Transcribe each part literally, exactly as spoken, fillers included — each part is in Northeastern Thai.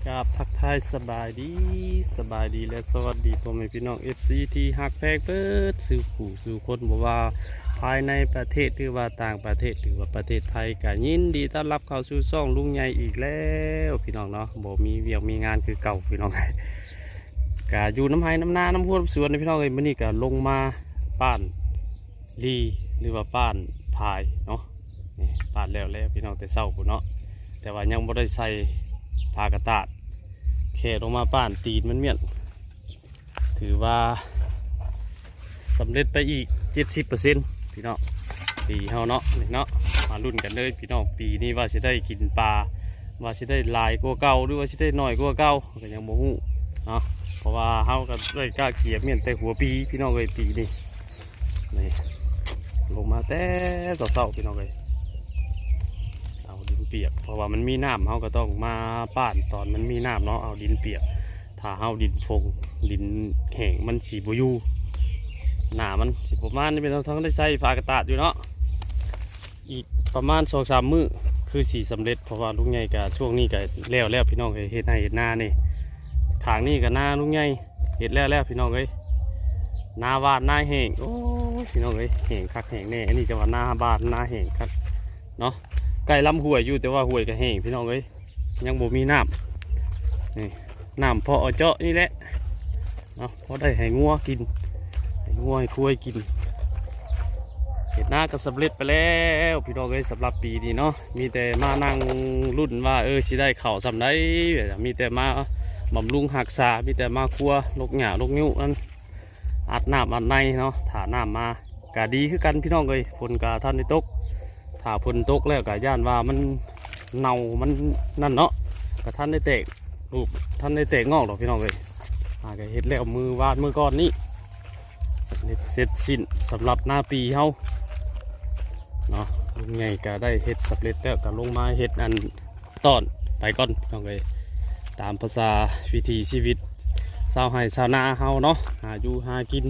ครับ ทักทายสบายดี สบายดีและสวัสดีพ่อแม่พี่น้อง เอฟซี ที่ฮักแพงเบิดสู่ผู้สู่คน บ่ว่าภายในประเทศหรือว่าต่างประเทศ หรือว่าประเทศไทย ก็ยินดีต้อนรับเข้าสู่ช่องลุงใหญ่อีกแล้วพี่น้องเนาะ บ่มีเวียกมีงานคือเก่าพี่น้อง ก็อยู่นำไฮ่นำนา นำฮวนนำสวนนี่พี่น้องเอ้ย มื้อนี้ก็ลงมาป้าน ลี หรือว่าป้านพายเนาะ นี่ป้านแล้วแล้วพี่น้องแต่เช้าพุ้นเนาะ แต่ว่ายังบ่ได้ใส่ผ้ากระตาด แค่ลงมาป้านตีนมันเมี้ยน ถือว่าสำเร็จไปอีก เจ็ดสิบเปอร์เซ็นต์ พี่น้อง ปีเฮาเนาะ นี่เนาะ มาลุ้นกันเลยพี่น้อง ปีนี้ว่าสิได้กินปลา ว่าสิได้หลายกว่าเก่า หรือว่าสิได้น้อยกว่าเก่า ก็ยังบ่ฮู้เนาะ เพราะว่าเฮาก็ได้กะเกี่ยเมี้ยนแต่หัวปีพี่น้องเอ้ย ปีนี้ นี่ ลงมาแต่เช้าๆพี่น้องเอ้ย เอาดินเปียก เพราะว่ามันมีน้ำ เฮาก็ต้องมาป้านตอนมันมีน้ำเนาะ เอาดินเปียก ถ้าเฮาดินฟง ดินแห้ง มันสิบ่อยู่ หน้ามันสิประมาณนี้ เป็นทางได้ใส่ผ้ากระตาดอยู่เนาะ อีกประมาณสองสามมื้อ คือสิสำเร็จ เพราะว่าลุงใหญ่ก็ช่วงนี้ก็แล้วแล้วพี่น้องเอ้ย เฮ็ดไฮ่เฮ็ดนานี่ ข้างนี้ก็นาลุงใหญ่ เฮ็ดแล้วแล้วพี่น้องเอ้ย นาหว่านนาแห้ง โอ้ย พี่น้องเอ้ย แห้งคักแห้งแน่ อันนี้จะว่านาหว่านนาแห้งคักเนาะ ใกล้ลำห้วยอยู่ แต่ว่าห้วยก็แห้งพี่น้องเอ้ย ยังบ่มีน้ำ นี่ น้ำพอเอาเจาะนี่แหละเนาะ พอได้ให้งัวกิน ให้งัวให้ควายกิน เฮ็ดนาก็สำเร็จไปแล้วพี่น้องเอ้ย สำหรับปีนี้เนาะ มีแต่มานั่งลุ้นว่า เออ สิได้ข้าวส่ำใด มีแต่มาบำรุงรักษา มีแต่มาครัวลกหญ้าลกยุนั่น อัดน้ำอัดในเนาะ ถ้าน้ำมาก็ดีคือกันพี่น้องเอ้ย ฝนก็ทันได้ตก ถ้าฝนตกแล้วก็ย้านว่ามันเน่า มันนั่นเนาะ ก็ทันได้แตกลูก ทันได้แตกงอกดอกพี่น้องเอ้ย อ่า ก็เฮ็ดแล้วมื้อวานมื้อก่อนนี้ สำเร็จเสร็จสิ้นสำหรับนาปีเฮาเนาะ ลุงใหญ่ก็ได้เฮ็ดสำเร็จแล้ว ก็ลงมาเฮ็ดอันต้อนไปก่อนพี่น้องเอ้ย ตามภาษาวิถีชีวิตชาวไฮ่ชาวนาเฮาเนาะ หาอยู่หากิน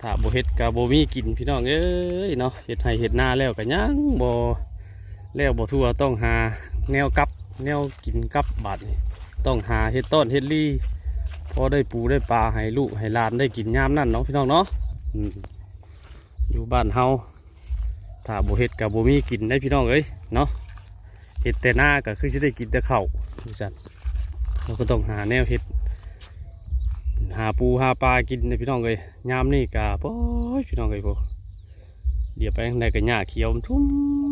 ถ้าบ่เฮ็ดก็บ่มีกินพี่น้องเอ้ยเนาะ เฮ็ดไฮ่เฮ็ดนาแล้วก็ยังบ่แล้วบ่ทั่ว ต้องหาแนวกลับแนวกินกลับ บาดนี้ต้องหาเฮ็ดต้อนเฮ็ดลี พอได้ปูได้ปลาให้ลูกให้หลานได้กินยามนั้นเนาะพี่น้องเนาะ อืม อยู่บ้านเฮา ถ้าบ่เฮ็ดก็บ่มีกินได้พี่น้องเอ้ยเนาะ เฮ็ดแต่นาก็คือสิได้กินแต่ข้าวว่าซั่น เราก็ต้องหาแนวเฮ็ด หาปูหาปลากินนะพี่น้องเอ้ย ยามนี้ก็ โอ้ย พี่น้องเอ้ย โพ เดี๋ยวไปทางใดก็หญ้าเขียวมันชุ่ม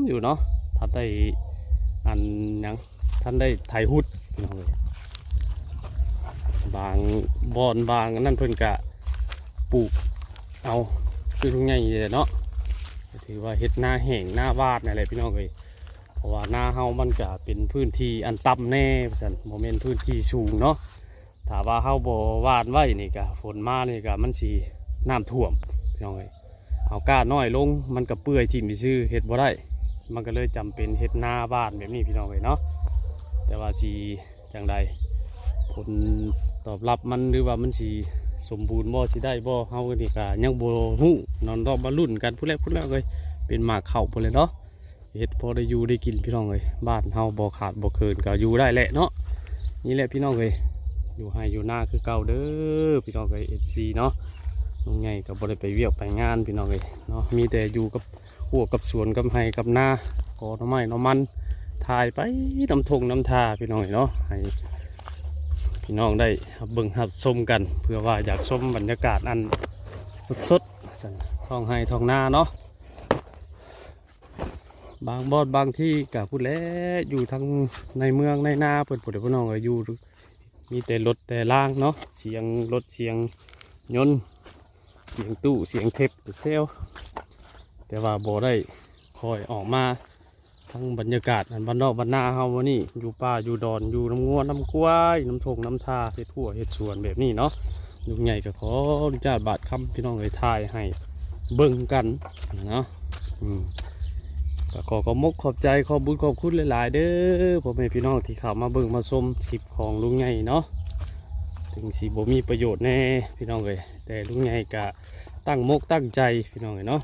อยู่เนาะ ทันได้อันหยัง ทันได้ไถฮุดพี่น้องเอ้ย บางบ่อนบางอันนั้นเพิ่นก็ปลูกเอา คือลุงใหญ่นี่แหละเนาะ ถือว่าเฮ็ดนาแห้งนาหว่านนั่นแหละพี่น้องเอ้ย เพราะว่านาเฮามันก็เป็นพื้นที่อันต่ำแน่ว่าซั่น บ่แม่นพื้นที่สูงเนาะ ถ้าว่าเฮาบ่หว่านไว้นี่ก็ ฝนมานี่ก็มันสิน้ำท่วมพี่น้องเอ้ย เอาก้าน้อยลง มันก็เปื่อยทิ่มซื่อ เฮ็ดบ่ได้ มันก็เลยจำเป็นเฮ็ดนาหว่านแบบนี้พี่น้องเอ้ยเนาะ แต่ว่าสิจั่งใด ผลตอบรับมัน หรือว่ามันสิสมบูรณ์บ่ สิได้บ่ เฮานี่ก็ยังบ่ฮู้เนาะ ต้องมาลุ้นกันพู้นแหละ พู้นแหละเอ้ย เป็นหมากเข้าพู้นแหละเนาะ เฮ็ดพอได้อยู่ได้กินพี่น้องเอ้ย บ้านเฮาบ่ขาดบ่เขินก็อยู่ได้แหละเนาะ นี่แหละพี่น้องเอ้ย อยู่ไฮ่อยู่นาคือเก่าเด้อพี่น้องเอ้ย เอฟซี เนาะ ลุงใหญ่ก็บ่ได้ไปเวียกไปงานพี่น้องเอ้ยเนาะ มีแต่อยู่กับครัวกับสวนกับไฮ่กับนา กอหน่อไม้หน่อมัน ถ่ายไปนำท่งนำท่าพี่น้องเอ้ยเนาะ ให้พี่น้องได้รับเบิ่งรับชมกัน เพื่อว่าอยากชมบรรยากาศอันสดๆ ท้องไฮ่ท้องนาเนาะ บางบ่อนบางที่ก็พู้นแหละ อยู่ทั้งในเมืองในนาเพิ่นพู้นแหละพี่น้องเอ้ย อยู่มีแต่รถแต่รางเนาะ เสียงรถเสียงยนต์ เสียงตู้เสียงเทปแต่เซล แต่ว่าบ่ได้ค่อยออกมา ทั้งบรรยากาศอันบ้านนอกบ้านนาเฮามื้อนี้ อยู่ป่าอยู่ดอน อยู่นำงัวนำควาย นำท่งนำท่า เฮ็ดฮั้วเฮ็ดสวนแบบนี้เนาะ ลุงใหญ่ก็ขออนุญาตบาดคำพี่น้องเอ้ย ถ่ายให้เบิ่งกันเนาะ อืม ก็ขอขอบมกขอบใจ ขอบบุญขอบคุณหลายๆ เด้อ พ่อแม่พี่น้องที่เข้ามาเบิ่งมาชมคลิปของลุงใหญ่เนาะ ถึงสิบ่มีประโยชน์แน่พี่น้องเอ้ย แต่ลุงใหญ่ก็ตั้งมกตั้งใจพี่น้องเอ้ยเนาะ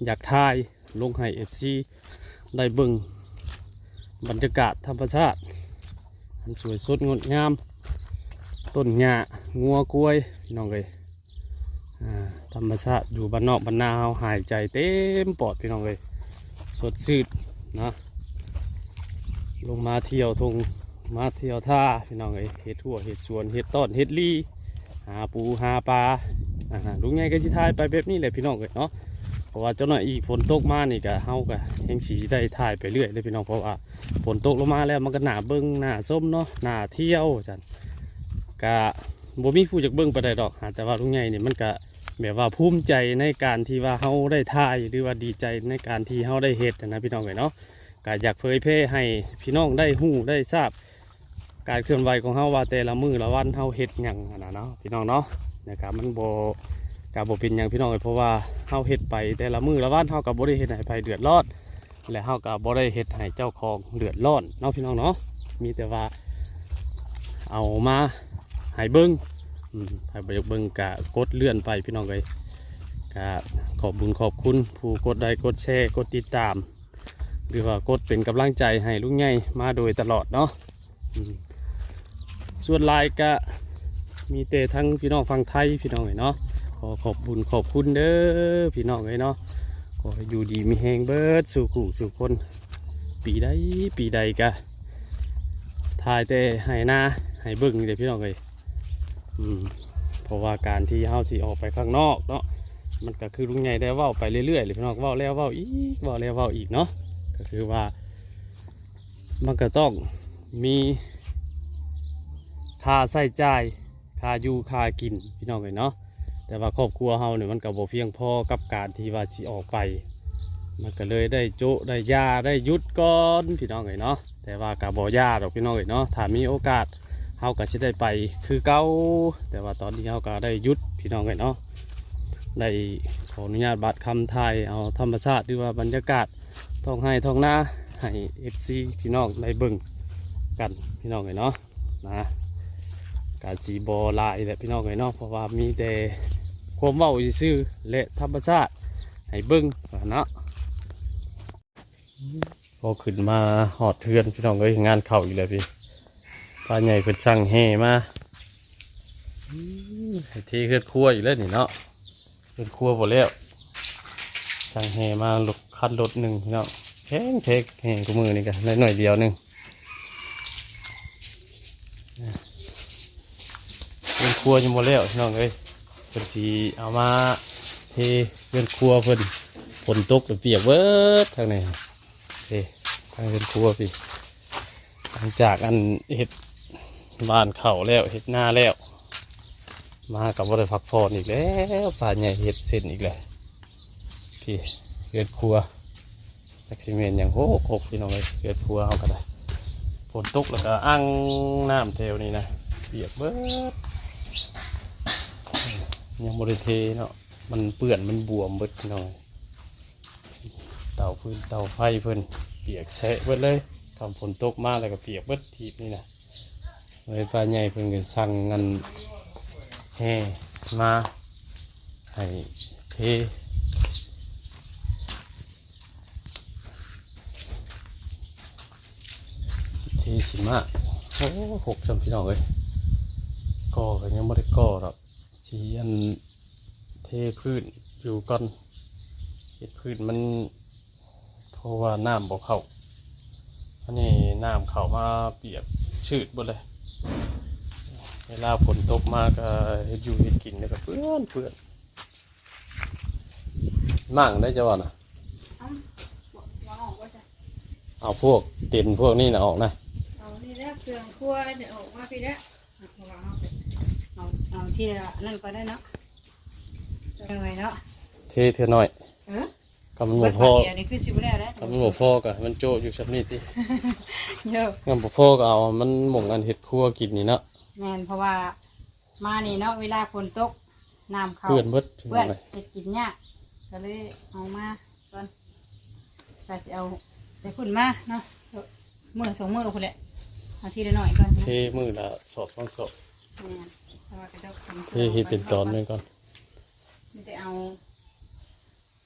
อยากถ่ายลงให้ เอฟซี ได้เบิ่งบรรยากาศธรรมชาติ สวยสดงดงาม ต้นหญ้า งัวควาย พี่น้องเอ้ย อ่า ธรรมชาติอยู่บ้านนอกบ้านนาเฮา หายใจเต็มปอด พี่น้องเอ้ย สดชื่นเนาะ ลงมาเที่ยวทง มาเที่ยวท่า พี่น้องเอ้ย เฮ็ดหัว เฮ็ดสวน เฮ็ดต้อน เฮ็ดลี หาปูหาปลา อ่า ลุงใหญ่ก็สิถ่ายไปแบบนี้แหละ พี่น้องเอ้ยเนาะ เพราะว่าเจ้าหน่อยอีกฝนตกมานี่ก็ เฮาก็แฮ่งสิได้ถ่ายไปเรื่อยเลย พี่น้อง เพราะว่าฝนตกลงมาแล้วมันก็น่าเบิ่งน่าชมเนาะ น่าเที่ยวซั่น ก็บ่มีผู้อยากเบิ่งปานใดดอก หาแต่ว่าลุงใหญ่นี่มันก็แบบว่าภูมิใจในการที่ว่าเฮาได้ถ่าย หรือว่าดีใจในการที่เฮาได้เฮ็ดหั้นนะ พี่น้องเอ้ยเนาะ ก็อยากเผยแพร่ให้พี่น้องได้ฮู้ได้ทราบ การเคลื่อนไหวของเฮาว่าแต่ละมื้อละวันเฮาเฮ็ดหยังหั้นนะเนาะ พี่น้องเนาะ นะครับ มันบ่ ก็บ่เป็นหยัง พี่น้องเอ้ย เพราะว่าเฮาเฮ็ดไปแต่ละมื้อละวัน เฮาก็บ่ได้เฮ็ดให้ไผเดือดร้อน และเฮาก็บ่ได้เฮ็ดให้เจ้าของเดือดร้อนเนาะ พี่น้องเนาะ มีแต่ว่าเอามาให้เบิ่ง อืม ไผบ่อยากเบิ่งก็กดเลื่อนไป พี่น้องเอ้ย ก็ขอบบุญขอบคุณผู้กดไลค์กดแชร์กดติดตาม หรือว่ากดเป็นกำลังใจให้ลุงใหญ่มาโดยตลอดเนาะ อืม ส่วนหลายก็มีแต่ทั้งพี่น้องฝั่งไทย พี่น้องเอ้ยเนาะ ขอขอบบุญขอบคุณเด้อ พี่น้องเอ้ยเนาะ ขอให้อยู่ดีมีแฮงเบิดสู่คู่สู่คน ปีใดปีใดก็ถ่ายแต่ไฮ่นาให้เบิ่งนี่แหละ พี่น้องเอ้ย อืม เพราะว่าการที่เฮาสิออกไปข้างนอกเนาะ มันก็คือลุงใหญ่ได้เว้าไปเรื่อยๆเลย พี่น้อง เว้าแล้วเว้าอีก เว้าแล้วเว้าอีกเนาะ ก็คือว่า มันก็ต้องมีค่าใช้จ่าย ค่าอยู่ค่ากิน พี่น้องเอ้ยเนาะ แต่ว่าครอบครัวเฮาเนี่ยมันก็บ่เพียงพอกับการที่ว่าสิออกไป มันก็เลยได้โจะได้หย่าได้หยุดก่อน พี่น้องเอ้ยเนาะ แต่ว่าก็บ่หย่าดอก พี่น้องเอ้ยเนาะ ถ้ามีโอกาสเฮาก็สิได้ไปคือเก่า แต่ว่าตอนนี้เฮาก็ได้หยุด พี่น้องเอ้ยเนาะ ได้ขออนุญาตบาดคำถ่ายเอาธรรมชาติ หรือว่าบรรยากาศท้องไฮ่ท้องนาให้ เอฟซี พี่น้องได้เบิ่งกัน พี่น้องเอ้ยเนาะ นะ ก็สิบ่หลายแหละ พี่น้องเอ้ยเนาะ เพราะว่ามีแต่ความเว้าซื่อๆและธรรมชาติให้เบิ่งเนาะ พอขึ้นมาฮอดเฮือน พี่น้องเอ้ย งานเข้าอีกแล้วพี่ ป้าใหญ่เพิ่นสั่งแฮ่มา อืม ให้เทเฮือนครัวอีกแล้วนี่เนาะ เฮือนครัวบ่แล้ว สั่งแฮ่มารถ คันรถหนึ่งพี่น้อง แพงแท้ แฮ่คู่มื้อนี่ก็ได้หน่อยเดียวหนึ่ง เฮือนครัวยังบ่แล้วพี่น้องเอ้ย เพิ่นสิเอามาเทเฮือนครัวเพิ่น ฝนตกแล้วเปียกเบิดทางนี้ เอ้ ทางเฮือนครัวพี่ หลังจากอันเฮ็ดบ้านเข้าแล้ว เฮ็ดนาแล้ว มาก็บ่ได้พักผ่อนอีกแล้ว ป้าใหญ่เฮ็ดเส้นอีกแล้ว พี่ เฮือนครัว จักสิแม่นหยัง โฮกๆ พี่น้องเอ้ย เฮือนครัวเฮาก็ได้ ฝนตกแล้วก็อั่งน้ำแถวนี้นะ เปียกเบิด ยังบ่ได้เทเนาะ มันเปื้อน มันบวมเบิดพี่น้อง เตาฟืนเตาไฟเพิ่นเปียกแฉะเบิดเลย คันฝนตกมาแล้วก็เปียกเบิดทีบนี่นะ เลยป้าใหญ่เพิ่นก็สั่งเงินแฮ่มาให้เท เทสิมา โอ้ หกจำพี่น้องเอ้ย ก่อก็ยังบ่ได้ก่อดอก สิอันเทพื้นอยู่ก่อน เฮ็ดพื้นมัน เพราะว่าน้ำบ่เข้า อันนี้น้ำเข้ามาเปียกชื้นเบิดเลย เวลาฝนตกมาก็เฮ็ดอยู่เฮ็ดกินแล้วก็เปื้อนเปื้อน มั่งได้จะว่าน่ะ เอาหัวออกว่าจะ เอาพวกเต็นท์พวกนี้น่ะออกนะ เอานี่แหละเครื่องครัวจะออกมาพี่แล้ว เอาเอาเอาที่ละนั่นก็ได้เนาะ ยังไงเนาะ เทเทื่อน้อย เออ ก็มันบ่พอ เดี๋ยวนี้คือสิบ่ได้แล้ว ก็มันบ่พอก็มันโจะอยู่ซำนี้ติ เยอะ มันบ่พอก็เอามันหม่องอันเฮ็ดครัวกินนี่เนาะ แม่น เพราะว่ามานี่เนาะ เวลาฝนตก น้ำเข้า เปื้อนเบิด เปื้อน พี่น้องเอ้ย เฮ็ดกินยาก ก็เลยเอามาก่อน ก็สิเอาแต่พุ่นมาเนาะ มื้อสองมื้อพุ่นแหละ เอาทีละหน่อยก่อน เทมื้อละสอบสองสอบ แม่น เพราะว่ากระดกฝน เทให้เป็นตอนหนึ่งก่อน มีแต่เอา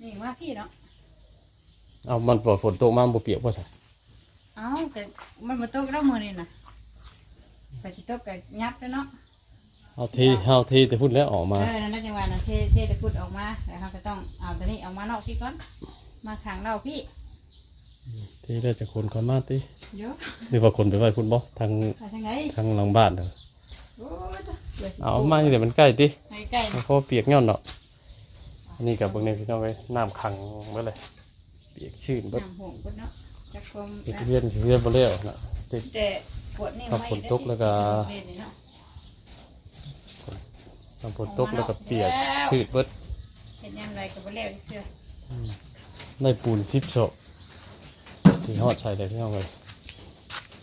นี่ว่าพี่เนาะ เอามันพอฝนตกมามันบ่เปียกบ่ซะ เอ้า แต่มันบ่ตกแล้วมื้อนี้น่ะ ไปสิตกก็ยับแล้วเนาะ เอาเท เอาเทแต่พุ้นแล้วออกมา เออ นั่นน่ะจังหวะนะ เท เทแต่พุ้นออกมา แล้วเราก็ต้องเอาตัวนี้ออกมานอกพี่ก่อน มาขังเราพี่ เทแล้วจะขนเข้ามาติ เดี๋ยว หรือว่าขนไปไว้พุ้นบ่ ทาง ไปทางไหน ทางหลังบ้านเด้อ โอ้ย เอามานี่แหละ มันใกล้ติ ใกล้ๆ มันพอเปียกย้อนเนาะ อันนี้ก็เบิ่งแน่พี่น้องเอ้ย น้ำขังเบิดเลย เปียกชื้นเบิด น้ำหงเบิดเนาะ จักความ เฮ็ดเฮือน เฮ็ดเฮือนบ่แล้วนะ ติด แต่กวดนี่ ถ้าฝนตกแล้วก็ เล่นนี่เนาะ ถ้าฝนตกแล้วก็เปียก แล้ว ชื้นเบิด เฮ็ดยามใดก็บ่แล้วเทื่อ อืม ได้ปูนสิบศอก สิฮอดใส่ได้พี่น้องเอ้ย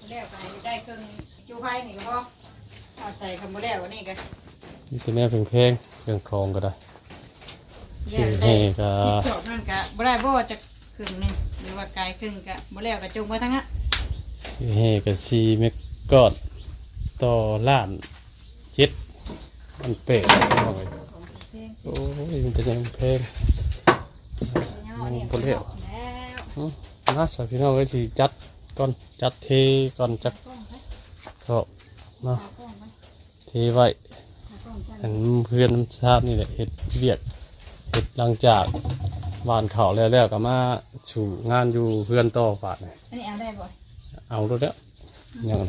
แล้วก็ให้ได้เครื่องจูไฟนี่ก็พอ เอาใส่คำบ่แล้วอันนี้ก็ มีแต่แนวแพงๆ เครื่องของก็ได้ ซื้อแห่ก็ สิบสองนั่นก็บ่ได้บ่จักครึ่งหนึ่ง หรือว่ากายครึ่งก็บ่แล้วก็จงไว้ทั้งนั้น ซื้อแห่ก็สี่เมกะวัตต์ ต่อล้านเจ็ด อันเปะเอาไว้ ของแพง โอ้ย มันเป็นแนวแพง เนาะ มันบ่แล้ว แล้ว อืม มาสาวพี่น้องก็สิจัดก่อน จัดเทก่อนจัก กล้องไป สอบเนาะ เอากล้องไป เทไว้ เอากล้องไป อันเพื่อนน้ำชาตินี่แหละเฮ็ดเวียก เฮ็ดหลังจากหว่านข้าวแล้ว แล้วก็มาสู่งานอยู่เพื่อนต่อบาดนี่ อันนี้เอาได้บ่ เอาโลดแล้ว ยัง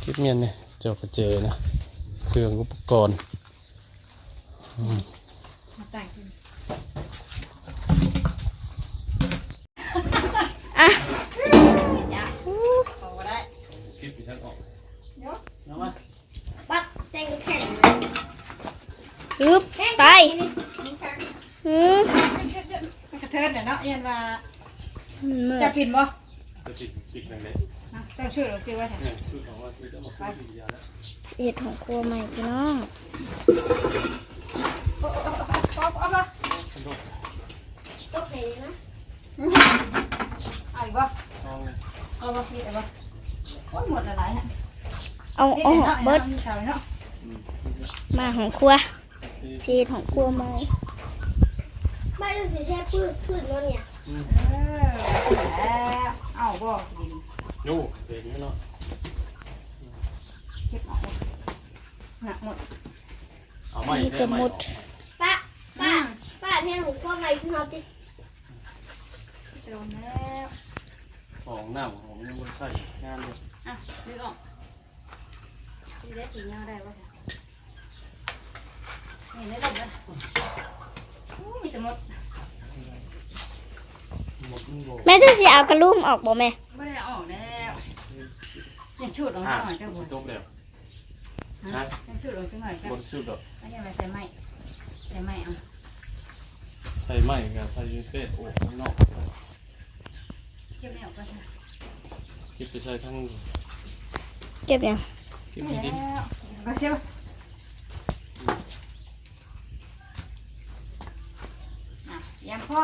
เก็บเมียนนี่ เจ้ากระเจนะ เครื่องอุปกรณ์ อืม มาตั้งขึ้น อ่ะ จ้ะ ออกก็ได้ คิดไปทางออก เดี๋ยว เอามา ปัดเต็งแข่ง อึบ ไป อืม มันกระเทินน่ะเนาะ ยันว่า มันมืด จะกินบ่ จะติดติดแรงเลย นะ ต้องชื่อเราซื้อไว้เถอะ เนี่ยชุดของว่าซื้อต้องมาซื้อกินยาแล้ว เฮ็ดของครัวใหม่พี่น้อง โอ้โอ้โอ้โอ้โอ้โอ้ โอเคนะ เอาอีกบ่ เอา เอาบ่ มีแต่บ่ โอ้ย หมดละหลายฮะ เอา เฮ็ด ออก เนาะ เบิด เนาะ มีขาวเนาะ อืม มาของครัว สิเฮ็ดของครัวใหม่ บ้านเราสิแช่พืช พืชแล้วเนี่ย อืม เออ แล้ว เอาบ่ ดิน โย่ เป็นอยู่เนาะ เก็บออกหมด หนักหมด เอาไม้ มีแต่ แค่ไม้ หมด ออก ป้า ป้า อืม ป้า เฮ็ดของครัวใหม่ขึ้นมาติ โดนแล้ว ของน้ำของยังบ่ได้ใส่งานเลย อ่ะ ดึงออก ดึงได้สีเงาได้วะ นี่ได้ลงนะ อู้ มีแต่มด หมดมันบ่ แม่จะสิเอากระลุ่มออกบ่แม่ บ่ได้เอาออกแล้ว ยังชุดออก อ่ะ จังหน่อยเจ้าบ่ สิจบแล้ว ฮะ ฮะ ยังชุดออกจังหน่อยจ้ะ บ่ได้ชุดดอก อันนี้มาใส่ไม้ ใส่ไม้เอา ใส่ไม้กับใส่เป็ดโอ้ข้างนอก เก็บไม่ออกก่อนค่ะ เก็บไปใส่ทั้ง เก็บยัง เก็บที่ดิน แล้ว มาเชียว อ่ะ ยังพอ